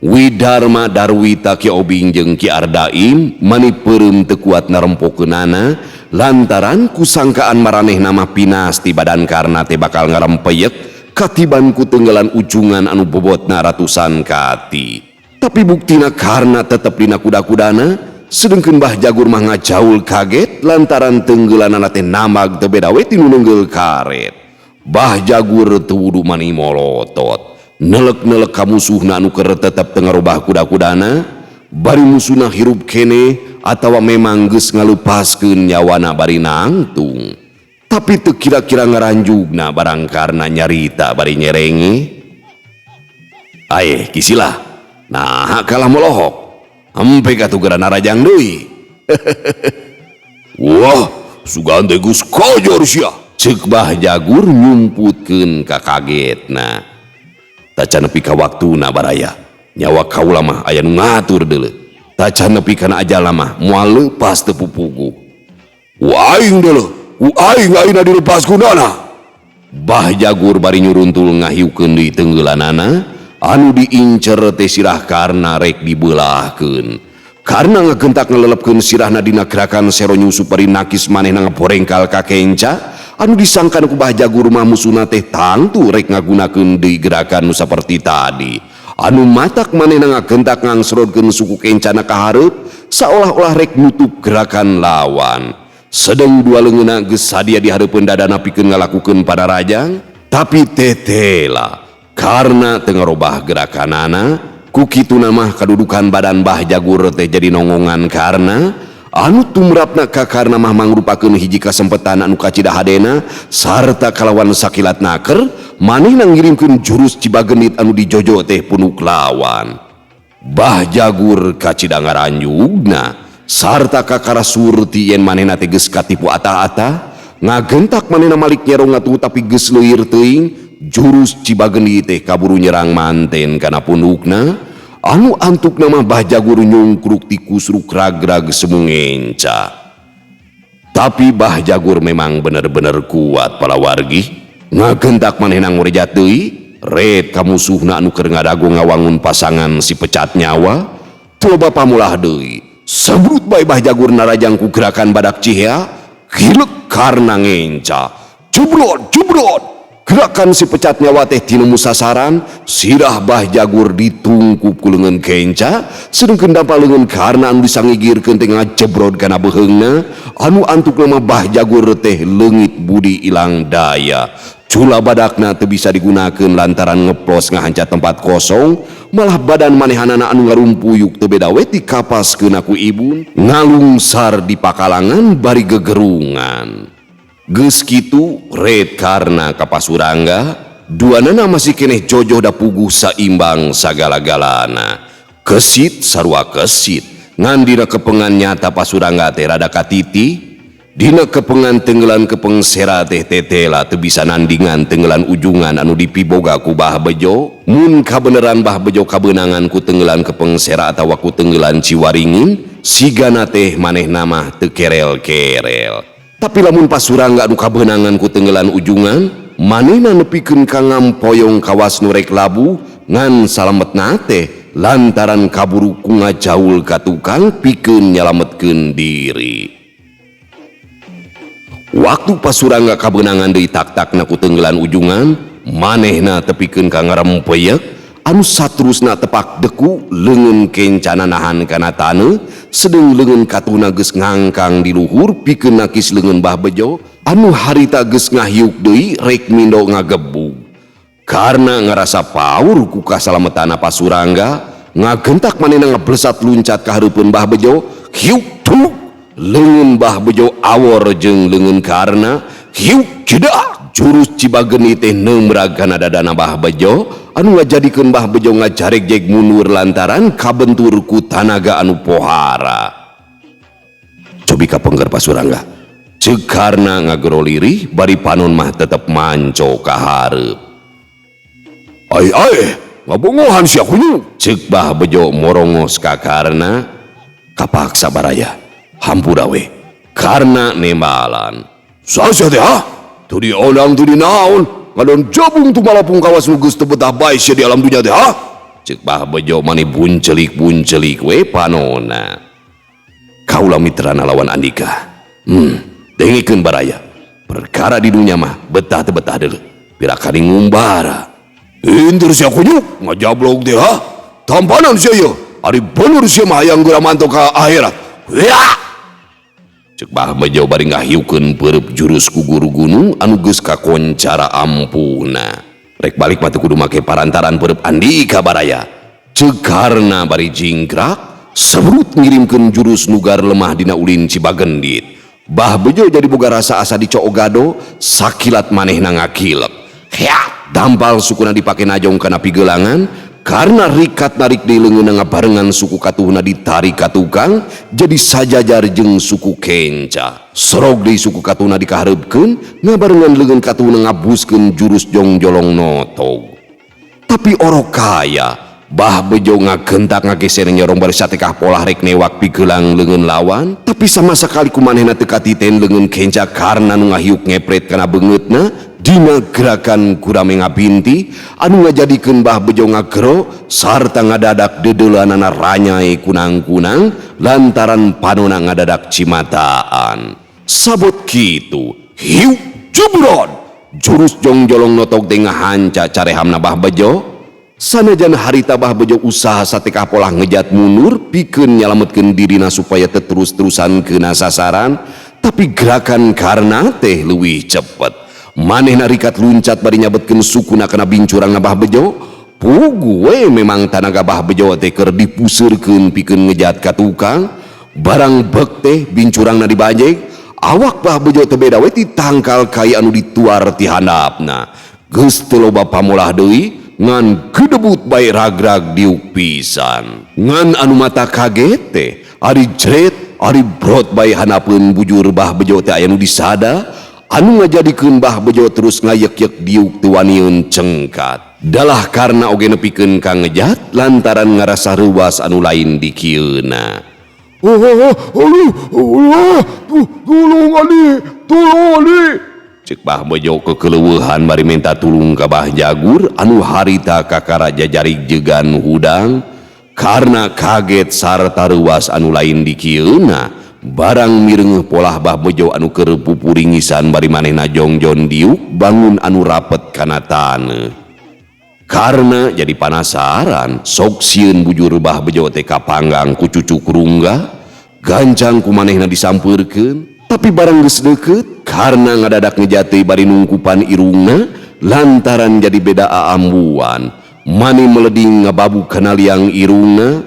Widarma Darwita Ki Obing jeung Ki Ardaim mani peureum teu kuat narempokeunana lantaran kusangkaan maranehna mah pinasti badan Karna teh bakal ngarempeyek katiban ku tenggelan ujungan anu bobotna ratusan kati. Tapi buktina Karna tetep dina kuda-kudana sedengkeun Bah Jagur mah ngajaul kaget lantaran tenggelanana teh namag teu beda we tinu nenggel karet. Bah Jagur teu wudu mani molotot. Nelek-nelek ka musuhna anu keur tetep teu ngarobah kuda-kudana bari musuhna hirup keneh atawa memang geus ngaleupaskeun nyawana bari nangtung. Tapi teu kira-kira ngaranjugna barang Karna nyarita bari nyerenge. Aeh kisilah. Nah kalah molohok. Hampe katuh geura narajang deui. Wah, sugan teh geus kojor sia. Ceuk Bah Jagur nyumputkeun ka kagetna. Tacan nepi ka waktuna baraya. Nyawa kaula mah aya nu ngatur deuleu. Tacan nepi kana ajal mah moal leupas teu pupuguh. Ku aing deuleu, ku aing ayeuna dilepas kunana. Bah Jagur bari nyuruntul ngahiukeun deui tenggelanana anu diincer teh sirah Karna rek dibeulahkeun. Karna ngagentak ngelelepkeun sirahna dina gerakan sero nyusup bari nakis manehna ngaborengkal ka kenca anu disangkan ku Bah Jagur mah musuhna teh tangtu rek ngagunakeun deui gerakan nu saperti tadi. Anu matak manehna ngagentak ngangsrodkeun suku kencana ka hareup saolah-olah rek nutup gerakan lawan. Sedeng dua leungeunna geus sadia di hareupeun dadana pikeun ngalakukeun padarajang, tapi tetela Karna teu ngarobah gerakanana ku kituna mah kadudukan badan Bah Jagur teh jadi nongongan Karna anu tumrapna ka Karna mah mangrupakeun hiji kasempetan anu kacida hadena sarta kalawan sakilat naker manehna ngirimkeun jurus Cibagenit anu dijojo teh punuk lawan. Bah Jagur kacida ngaranjugna sarta kakara surti yen manehna teh geus katipu atah-atah ngagentak manehna malik nyerong atuh tapi geus leuir teuing jurus Cibagendi teh kaburu nyerang manten kana pundukna anu antukna mah Bah Jagur nyungkruk ti kusruk ragrag semu ngenca. Tapi Bah Jagur memang bener-bener kuat palawargi ngagentak manehna ngurejat deui ret ka musuhna anu keur ngadago ngawangun pasangan si pecat nyawa loba pamulah deui sebrut bae Bah Jagur narajang ku gerakan badak cihea gilek karna ngenca jebrot jebrot. Gerakan si pecat nyawa teh tinemu sasaran sirah Bah Jagur ditungkup ku leungeun kenca sedengkeun dampal leungeun Karna anu disangigirkeun teh ngajebrod kana beuheungna anu antukna mah Bah Jagur teh leungit budi ilang daya. Cula badakna teu bisa digunakeun lantaran ngeplos ngahanca tempat kosong malah badan manehanana anu ngarumpuyuk teu beda we ti kapaskeun ku ibun ngalungsar di pakalangan bari gegerungan. Geus kitu ret Karna ka Pasurangga duanana masih keneh jojoh da puguh saimbang sagala-galana. Kesit sarua kesit ngan dina kepengan nyata Pasurangga teh rada katiti dina kepengan tenggelan kepeng sera teh tetela teu bisa nandingan tenggelan ujungan anu dipiboga ku Bah Bejo. Mun kabeneran Bah Bejo kabeunangan ku tenggelan kepeng sera atawa ku tenggelan Ciwaringin sigana teh manehna mah teu kerel-kerel. Tapi lamun Pasurangga anu kabeunangan ku tenggelan ujungan manehna nepikeun ka ngampoyong kawas nu rek labuh ngan salametna teh lantaran kaburu ku ngajaul ka tukang pikeun nyalametkeun diri. Waktu Pasurangga kabeunangan deui tak-takna ku tenggelan ujungan manehna tepikeun ka ngarempeyek anu saterusna tepak deku leungeun kencana nahan kana taneuh sedeng leungeun katuna geus ngangkang di luhur pikeun nakis leungeun Bah Bejo anu harita geus ngahiuk deui rek mindo ngagebug. Karna ngarasa paur ku kasalametana Pasurangga ngagentak manehna ngeblesat luncat ka hareupeun Bah Bejo hiuk tuk leungeun Bah Bejo awor jeung leungeun Karna hiuk jedak jurus Cibageni teh neumrag kana dadana Bah Bejo anu ngajadikeun Bah Bejo ngajarek-jek mundur lantaran kabentur ku tanaga anu pohara. Cobi kapengker Pasurangga. Ceuk Karna ngagero lirih bari panon mah tetep manco ka hareup. Ai ai, ngabongohan sia kunyuk. Ceuk Bah Bejo morongos ka Karna. Kapaksa baraya. Hampura we. Karna nembalan. Saha teh ha? Teu diondang teu dinaon. Ngadon jabung tu malapung kawas nu geus teu betah bae sia di alam dunya teh ha? Ceuk Bah Bejo mani buncelik-buncelik we panona. Kaula mitrana lawan Andika. Dengekeun baraya. Perkara di dunya mah betah teu betah deuleu. Pira kali ngumbara. Intur sia kunyuk ngajablog teh ha? Tampanan sia ieu. Ari bener sia mah hayang geura mantok ka akhirat. Ya! Ceuk Bah Bejo bari ngahiukeun peureub jurus ku guru gunung anu geus kakoncara ampuhna. Rek balik mah teu kudu make parantaran peureub Andika baraya. Ceuk Karna bari jingkrak sebrut ngirimkeun jurus nugar lemah dina ulin Cibagendit. Bah Bejo jadi boga rasa asa dicoogado sakilat manehna ngakilep. Heat, dampal sukuna dipake najong kana pigelangan. Karena rikat narik di leungeunna ngabarengan suku katuhna ditarik ka tukang jadi sajajar jeung suku kenca. Sorog deui suku katuhna dikahareupkeun ngabarengan leungeun katuhna ngabuskeun jurus jongjolong notog. Tapi orok kaya Bah Bejo ngagentak ngageser nyorong bari satekah polah rek newak pigelang leungeun lawan, tapi sama sakali kumanehna teu katiten leungeun kenca karena nu ngahiuk ngepret kana beungeutna dina gerakan gurame ngabinti anu ngajadikeun Bah Bejo ngagero sarta ngadadak dedeulanana ranyai kunang-kunang lantaran panona ngadadak cimataan. Sabot kitu hiuk jebron jurus jongjolong notog teh ngahanca carehamna Bah Bejo. Sanajan harita Bah Bejo usaha satekah polah ngejat mundur pikeun nyalametkeun dirina supaya teu terus-terusan kena sasaran, tapi gerakan Karna teh leuwih cepet. Manehna rikat luncat bari nyabetkeun sukuna kana bincurangna Bah Bejo. Puguh we memang tanaga Bah Bejo teh keur dipuseurkeun pikeun ngejat ka tukang. Barang bek teh bincurangna dibajeg, awak Bah Bejo teh beda we ti tangkal kai anu dituar ti handapna. Geus teu loba pamolah deui ngan gedebut bae ragrag diuk pisan. Ngan anu mata kaget teh ari jret ari brot bae handapeun bujur Bah Bejo teh aya nu disada anu ngajadikeun Bah Bejo terus ngayek-yek diuk teu wanieun cengkat. Dalah karena oge nepikeun ka ngejat lantaran ngarasa reuwas anu lain dikieuna. Tulung Ali, tulung Ali. Ceuk Bah Bejo kekeleueuhan bari minta tulung ka Bah Jagur anu harita kakara jajarig jegan hudang karena kaget sarta reuwas anu lain dikieuna. Barang mireungeuh polah Bah Bejo anu keur pupuringisan bari manehna jongjon diuk bangun anu rapet kana taneuh. Karena jadi panasaran sok sieun bujur Bah Bejo teh kapanggang ku cucuk rungga gancang ku manehna disampeurkeun. Tapi barang geus deukeut karena ngadadak ngejati bari nungkupan irungna lantaran jadi beda aambuan mani meleding ngababu kana liang irungna.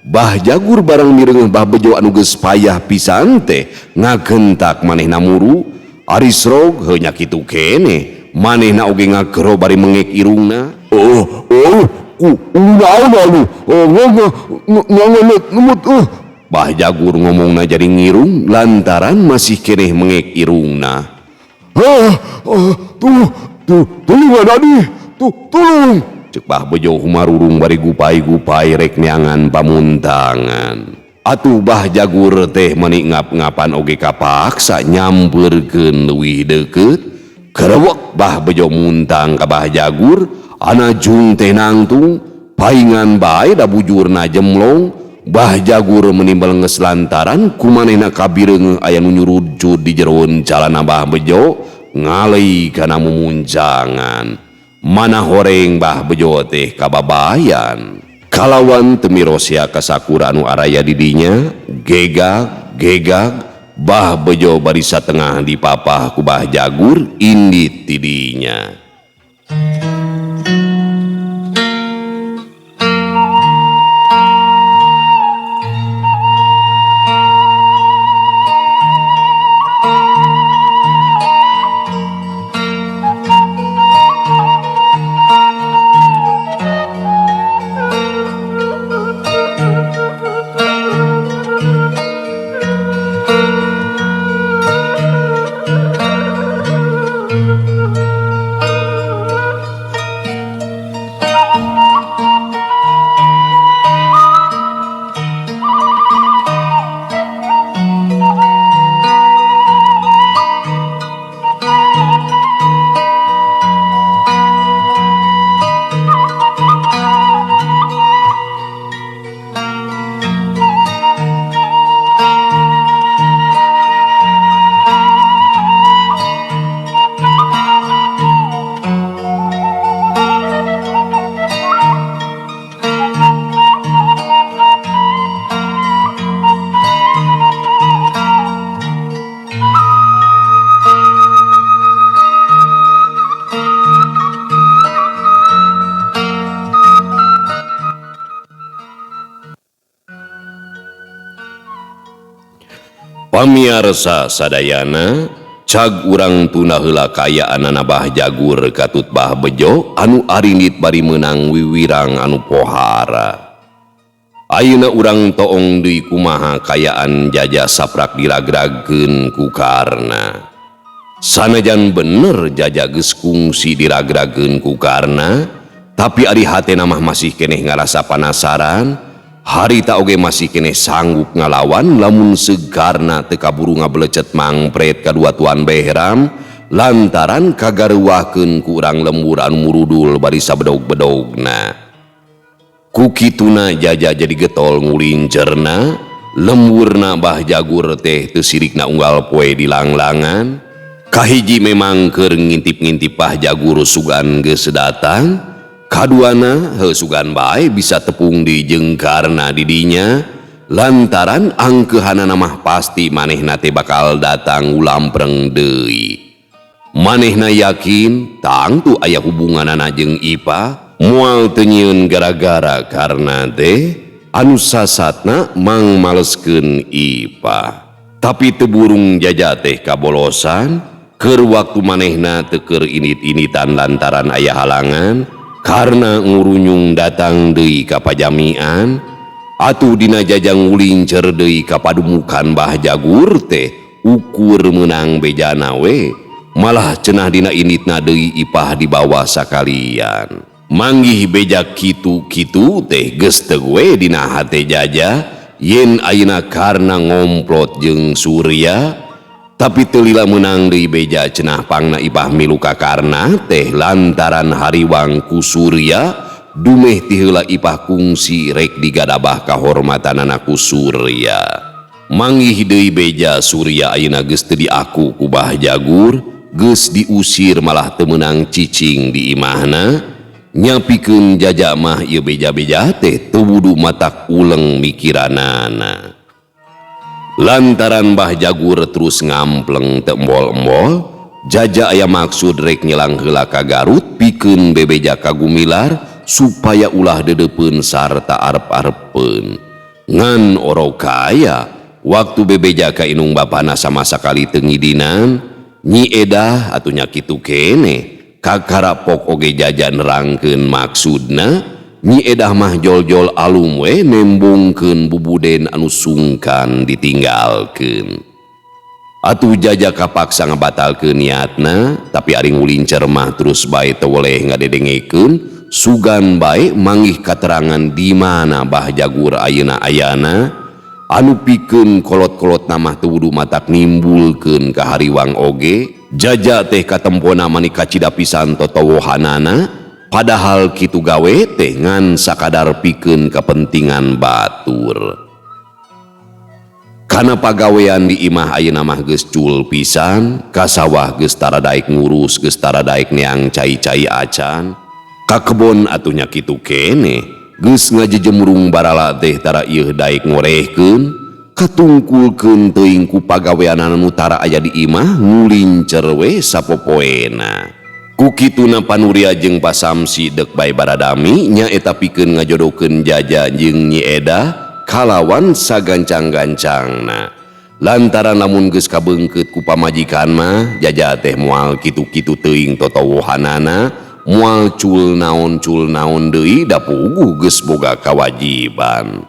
Bah Jagur barang mireungeuh Bah Bejo anu geus payah pisan teh ngagentak manehna muru. Ari srog heuh nya kitu keneh manehna oge ngagero bari mengek irungna. Oh oh ku naon anu ngemut. Bah Jagur ngomongna jadi ngirung lantaran masih keneh mengek irungna. Tulungan adi, tulung. Ceuk Bah Bejo humarurung bari gupai-gupai rek neangan pamuntangan. Atuh Bah Jagur teh mani ngap-ngapan oge kapaksa nyampeurkeun leuwih deukeut. Kerewek Bah Bejo muntang ka Bah Jagur, anajung teh nangtung, paingan bae da bujurna jemlong. Bah Jagur menimbal nges lantaran kumanehna kabireungeuh aya nu nyurujud di jeroan calana Bah Bejo ngalei kana mumuncangan. Mana horeng Bah Bejo teh kababayan. Kalawan teu mirosia ka sakura anu araya di dinya, gegag gegag Bah Bejo bari satengah dipapah ku Bah Jagur indit ti dinya. Pamiarsa sadayana, cag urang tunda heula kaayaanana Bah Jagur katut Bah Bejo anu arindit bari meunang wiwirang anu pohara. Ayeuna urang toong deui kumaha kaayaan Jaja saprak diragragkeun ku Karna. Sanajan bener Jaja geus kungsi diragragkeun ku Karna, tapi ari hatena mah masih keneh ngarasa panasaran. Harita oge masih keneh sanggup ngalawan lamun segarna teu kaburu ngabelecet mangpret kadua Tuan Behram lantaran kagaruahkeun ku urang lembur anu murudul bari sabedog-bedogna. Ku kituna Jaja jadi getol ngulincerna, lemburna Bah Jagur teh teu sirikna unggal poe di langlangan. Kahiji memang keur ngintip-ngintip Bah Jagur sugan geus datang. Kaduana heuh sugan bae bisa tepung di jeung Karna didinya lantaran angkeuhanana mah pasti manehna teh bakal datang ngulampreng deui. Manehna yakin tangtu aya hubunganana jeung Ipa moal teu nyieun gara-gara Karna teh anu sasatna mangmaleskeun Ipa. Tapi teu burung Jaja teh kabolosan keur waktu manehna teu keur init-initan lantaran aya halangan. Karena ngurunyung datang deui ka pajamian atuh dina Jaja ngulincer deui ka padumukan Bah Jagur teh ukur meunang bejana we malah cenah dina initna deui Ipah dibawa sakalian. Manggih beja kitu-kitu teh geus teu we dina hate Jaja yen ayeuna Karna ngomplot jeung Surya. Tapi teu lila meunang deui beja cenah pangna Ipah milu ka Karna teh lantaran hariwang ku Surya dumeh ti heula Ipah kungsi rek digadabah kahormatanana ku Surya. Manggih deui beja Surya ayeuna geus teu diaku ku Bah Jagur, geus diusir malah teu meunang cicing di imahna. Nyapikeun Jaja mah ieu beja-beja teh teu wudu matak uleng mikiranana. Lantaran Bah Jagur terus ngampleng teu embol-embol, Jaja aya maksud rek nyelang heula ka Garut pikeun bebeja ka Gumilar supaya ulah dedeupeun sarta arep-arepeun. Ngan oro kaya waktu bebeja ka indung bapana sama sakali teu ngidinan, Nyi Edah atuh nya kitu keneh kakarapok oge Jaja nerangkeun maksudna. Nyi Edah mah jol-jol alum we nembongkeun bubuden anu sungkan ditinggalkeun. Atuh Jaja kapaksa ngabatalkeun niatna, tapi ari ngulincer mah terus bae teu weleh ngadedengekeun, sugan bae manggih katerangan di mana Bah Jagur ayeuna ayana, anu pikeun kolot-kolotna mah teu wudu matak nimbulkeun kahariwang oge. Jaja teh katempona mani kacida pisan totowohanana. Padahal kitu gawe teh ngan sakadar pikeun kepentingan batur. Kana pagawean di imah ayeuna mah geus cul pisan, ka sawah geus tara daek ngurus, geus tara daek neang cai-cai acan. Ka kebon atuh nya kitu keneh, geus ngajejemrung barala teh tara ieu daek ngorehkeun, katungkulkeun teuing ku pagaweanana nu tara aya di imah ngulincer we sapopoena. Ku kituna Panuria jeung Pasamsi deuk bae baradami nyaeta pikeun ngajodohkeun Jaja jeung Nyi Edah kalawan sagancang-gancangna. Lantaran lamun geus kabeungkeut ku pamajikan mah Jaja teh moal kitu-kitu teuing totowohanana, moal cul naon deui da puguh geus boga kawajiban.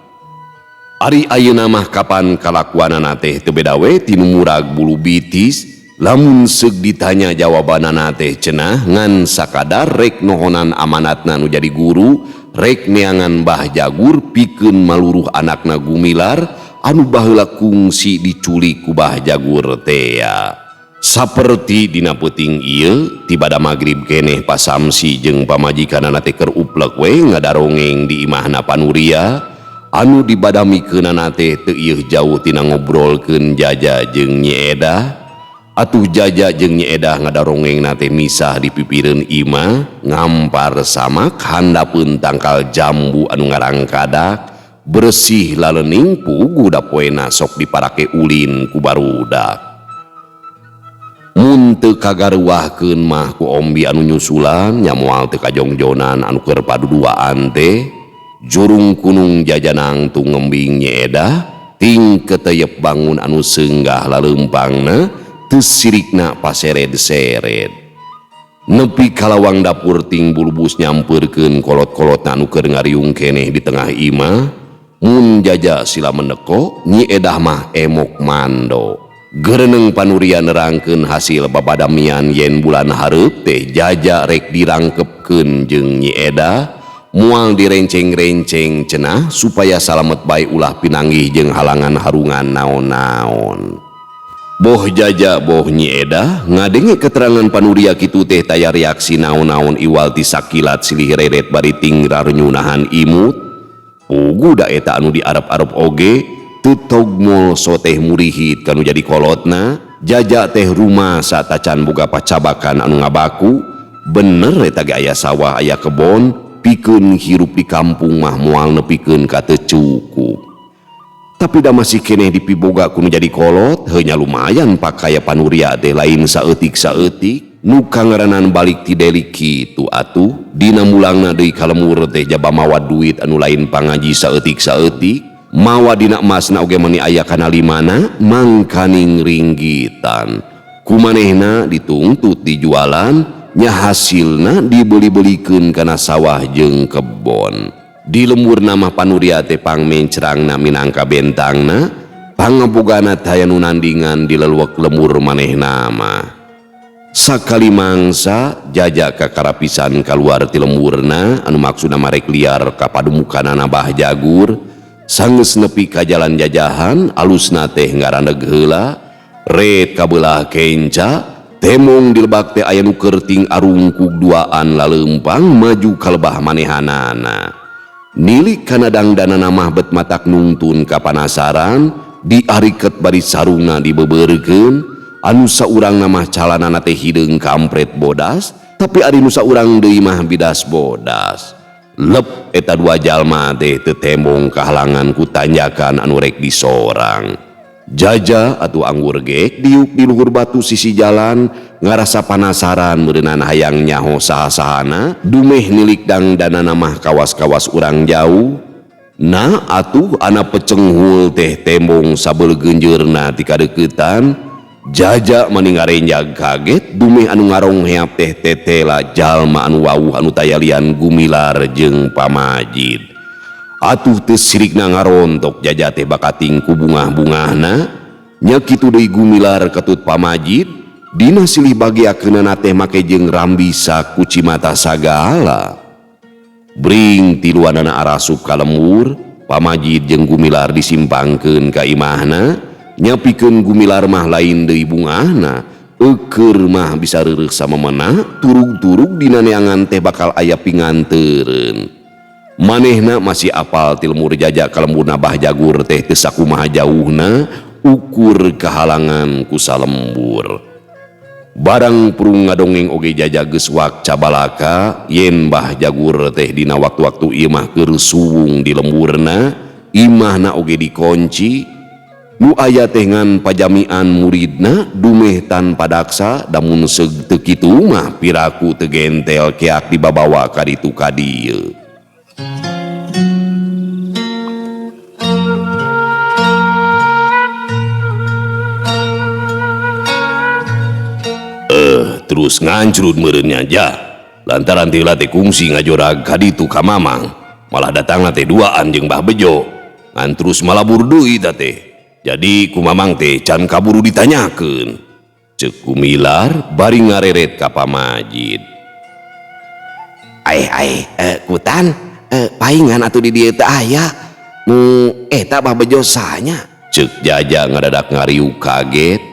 Ari ayeuna mah kapan kalakuanana teh teu beda we tinu murag bulu bitis. Lamun seug ditanya jawabanana teh cenah ngan sakadar rek nohonan amanatna nu jadi guru, rek neangan Bah Jagur pikeun maluruh anakna Gumilar anu baheula kungsi diculik ku Bah Jagur tea. Saperti dina peuting ieu tibada magrib keneh Pasamsi jeung pamajikanana teh keur uplek we ngadarongeng di imahna Panuria anu dibadamikeunana teh teu ieuh jauh tina ngobrolkeun Jaja jeung Nyi Edah. Atuh Jaja jeung Nyi Edah ngadarongeng teh misah di pipireun imah ngampar samak handapeun tangkal jambu anu ngarangkadak bersih lalening puguh da poena sok diparake ulin ku barudak. Mun teu kagaruahkeun mah ku ombi anu nyusulan nya moal teu kajongjonan anu keur paduduaan teh jurung kunung Jaja nangtung ngembing Nyi Edah. Ting keteyep bangun anu seunggah laleumpangna teu sirikna pasered-sered. Nepi ka lawang dapur ting bulubus nyampeurkeun kolot-kolotna anu keur ngariung keneh di tengah imah. Mun Jaja sila meneko, Nyi Edah mah emok mando. Gereneng Panuria nerangkeun hasil babadamian yen bulan hareup teh Jaja rek dirangkepkeun jeung Nyi Edah, moal direnceng-renceng cenah supaya salamet bae ulah pinanggih jeung halangan harungan naon-naon. Boh Jaja boh Nyi Edah ngadenge keterangan Panuria kitu teh taya reaksi naon-naon iwal ti sakilat silih reret bari ting rarenyunahan imut. Puguh da eta anu diarep-arep oge teu tog molso teh murihit kanu jadi kolotna. Jaja teh rumasa tacan boga pacabakan anu ngabaku. Bener eta ge aya sawah aya kebon, pikeun hirup di kampung mah moal nepikeun ka teu cukup. Tapi da masih keneh dipiboga ku nu jadi kolot, heuh nya lumayan pakaya Panuria teh lain saeutik-saeutik. Nu kangaranan balik ti delik kitu atuh, dina mulangna deui ka lemur teh jaba mawa duit anu lain pangaji saeutik-saeutik, mawa dina emasna oge meuni aya kana limana mangkaning ringgitan. Kumanehna dituntut dijualan, nya hasilna dibeli-belikeun kana sawah jeung kebon. Di lemburna mah Panuria teh pangmencrangna minangka bentangna, pangabogana taya nu nandingan di leluwek lemur manehna mah. Sakali mangsa Jaja kakarapisan kaluar ti lemburna anu maksudna marek liar ka padumukanana Bah Jagur, sanggeus nepi ka jalan jajahan alusna teh ngaraneg heula, ret kabelah kenca, temong di lebak teh aya nu kerting arungkug duaan laleumpang maju ka lebah manehanana. Nilik kana dangdanana mah bet matak nungtun kapanasaran, diariket bari sarungna dibebeurkeun. Anu saurangna mah calanana teh hideung kampret bodas, tapi ari nu saurang deui mah bidas bodas. Lep eta dua jalma teh teu tembong kahalangan ku tanjakan anu rek disorang. Jaja atuh anggur gek diuk di luhur batu sisi jalan, ngarasa panasaran meureunana hayang nyaho saha-sahana, dumeh nilik dangdanana mah kawas-kawas urang jauh. Nah atuh ana pecenghul teh tembong sabeul genjeurna ti kadeuketan. Jaja mani ngarenjag kaget dumeh anu ngarongheap teh tetela jalma anu wawuh anu tayalian Gumilar jeung Pamajid. Atuh teu sirikna ngarontok Jaja teh bakating ku bungah-bungahna. Nya kitu deui Gumilar ketut Pamajid, dina silih bagiakeunana teh make jeung rambisa kucimata sagala. Bring tiluanana arasup ka lembur, Pamajid jeung Gumilar disimpangkeun ka imahna. Nyapikeun Gumilar mah lain deui bungahna, eukeur mah bisa reureuh samemena, turug-turug dina neangan teh bakal aya pinganteureun. Manehna masih apal ti lemur Jaja ka lemburna Bah Jagur teh teu sakumaha jauhna, ukur kahalangan ku salembur. Barang purung ngadongeng oge Jaja geus wakca balaka yen Bah Jagur teh dina waktu-waktu ieu mah keur suwung di lemburna, imahna oge dikunci. Nu aya teh ngan pajamian muridna dumeh tanpa daksa, damun seug teu kitu mah piraku teu gentel keak dibabawa ka ditu ka dieu. Terus ngancrut meureun nya ja. Lantaran teh teh kungsi ngajorag ka ditu ka Mamang, malah datangna teh duaan jeung Bah Bejo. Ngan terus malabur deui ta teh. Jadi ku Mamang teh can kaburu ditanyakeun. Ceuk Gumilar bari ngareret ka Pamajid. Aeh aeh, kutan, paingan atuh di dieu teh aya. Nu eta Bah Bejo sanya. Ceuk Jaja ngadadak ngariuk kaget.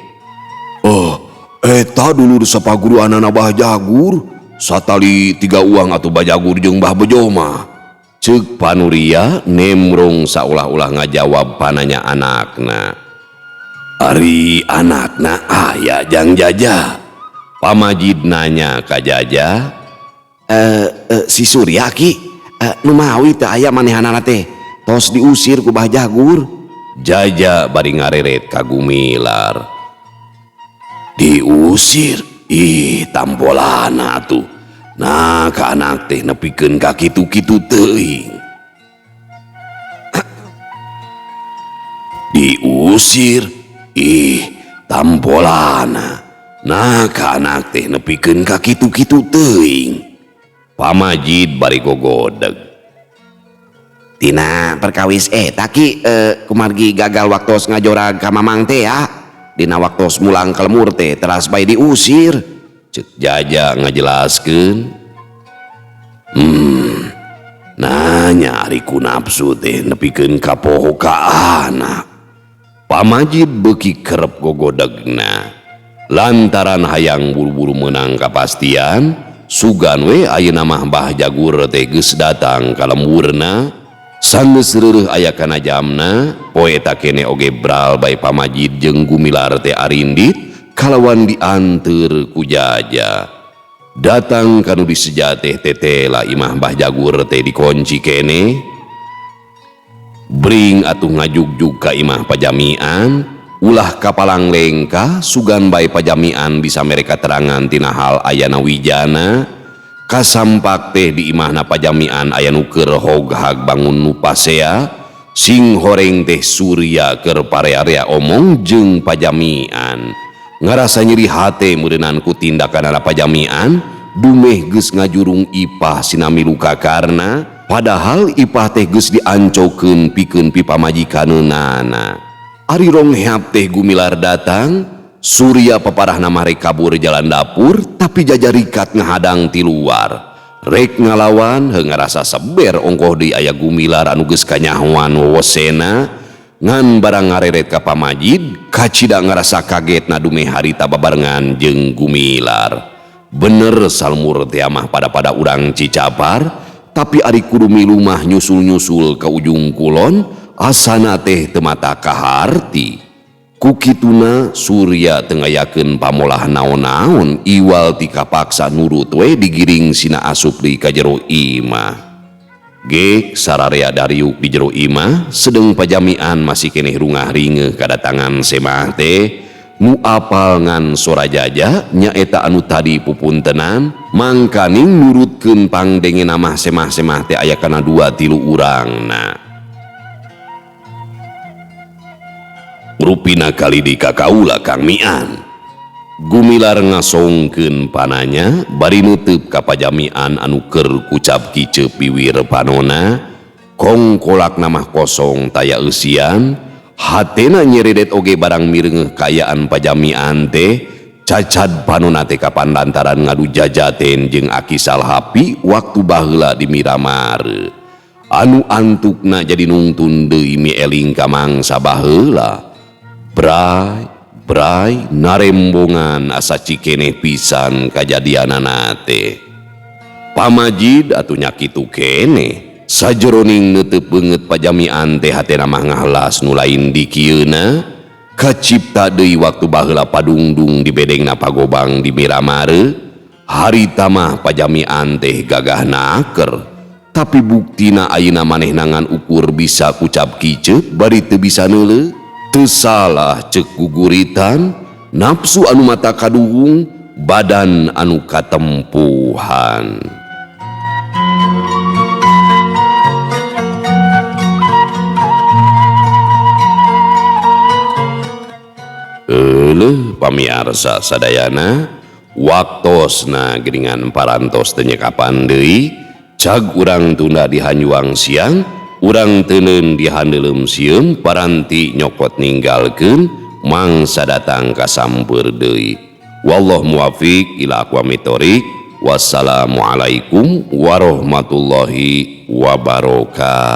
Oh, eta dulur sapaguruanana Bah Jagur. Satali 3 uang atuh Bah Jagur jeung Bah Bejo mah. Ceuk Panuria nemrong saolah-olah ngajawab pananya anakna. Ari anakna aya jang Jaja. Pamajid nanya ka Jaja. Si Surya ki, nu mawi teu aya manehanana teh, tos diusir ku Bah Jagur. Jaja bari ngareret ka Gumilar. Diusir? Ih, tampolana atuh. Nah, ka anak teh nepikeun ka kitu-kitu teuing. Diusir? Ih, tampolana. Nah, ka anak teh nepikeun ka kitu-kitu teuing. Pamajid bari gogodeg. Tina perkawis eta Ki, kumargi gagal waktos ngajorag ka Mamang teh ya. Dina waktos mulang ka lembur teh teras bae diusir. Cek Jaja ngajelaskeun. Nanya ari ku nafsu teh nepikeun ka poho ka anak. Pamajid beuki kerep gogodegna. Lantaran hayang buru-buru menang kapastian, sugan we ayeuna mah Mbah Jagur teh geus datang ka lemburna. Sanggeus reureuh aya kana jamna, poe eta kene oge bral bae Pamajid jeung Gumilar teh arindit kalawan dianteur ku Jaja. Datang kanu diseja teh tetela imah Mbah Jagur teh dikunci kene. Bring atuh ngajugjug ka imah pajamian, ulah kapalang lengkah sugan bae pajamian bisa mere katerangan tina hal ayana wijana. Kasampak teh di imahna pajamian aya nu keur hoghag bangun nu pasea, sing horeng teh Surya keur parea-rea omong jeung pajamian. Ngarasa nyeri hate meureunnan ku tindakanana pajamian, dumeh geus ngajurung Ipah sinami luka karna, padahal Ipah teh geus diancokeun pikeun pipamajikaneunana. Ari rongheap teh Gumilar datang, Surya paparahna mah rek kabur jalan dapur, tapi jajarikat ngahadang ti luar. Rek ngalawan heuh ngarasa seber ongkoh deui aya Gumilar anu geus kanyahoan wewesena. Ngan barang ngareret ka Pamajid, kacida ngarasa kaget na dumeh harita babarengan jeung Gumilar. Bener salmur teh mah pada-pada urang Cicapar, tapi ari kudu milu mah nyusul-nyusul ka ujung kulon, asana teh teu mata kaharti. Kukituna Surya teu ngayakeun pamolah naon-naon, iwal ti kapaksa nurut we digiring sina asup deui ka jero imah. Gek sararea dariuk di jero imah, sedeng pajamian masih keneh rungah ringeuh kadatangan semah teh. Nu apal ngan sora Jaja nyaeta anu tadi pupuntenan, mangkaning nurutkeun pangdengena mah semah-semah teh aya kana 2-3 urangna. Rupina kali di kakaula Kang Mian. Gumilar ngasongkeun pananya bari neuteub ka pajamian anu keur kucap kiceup biwir panona. Kongkolakna mah kosong taya eusian, hatena nyeredet oge barang mireungeuh kaayaan pajamian teh. Cacad panona teh kapan lantaran ngadu jajaten jeung Aki Salhapi waktu baheula di Miramare. Anu antukna jadi nungtun deui mieling ka mangsa baheula. Bray, bray, narembongan asa cikeneh pisan kajadianana teh. Pamajid atuh nya kitu keneh. Sajeroning neuteub beungeut pajamian teh hatena mah ngahlas nu lain dikieuna. Kacipta deui waktu baheula padungdung di bedengna pagobang di Miramare. Harita mah pajamian teh gagah naker. Tapi buktina ayeuna manehna ngan ukur bisa kucap kiceup bari teu bisa neuleuh. Teu salah ceuk guguritan, nafsu anu mata kaduhung, badan anu katempuhan. Euleuh pamiarsa sadayana, waktosna geuningan parantos teu nyekapan deui, cag urang tunda di hanjuang siang, urang teuneun di handeuleum sieun, paranti nyokot ninggalkeun mangsa datang ka sampeur deui. Wallahu muwafiq ila aqwamit thoriq. Wassalamualaikum warahmatullahi wabarakatuh.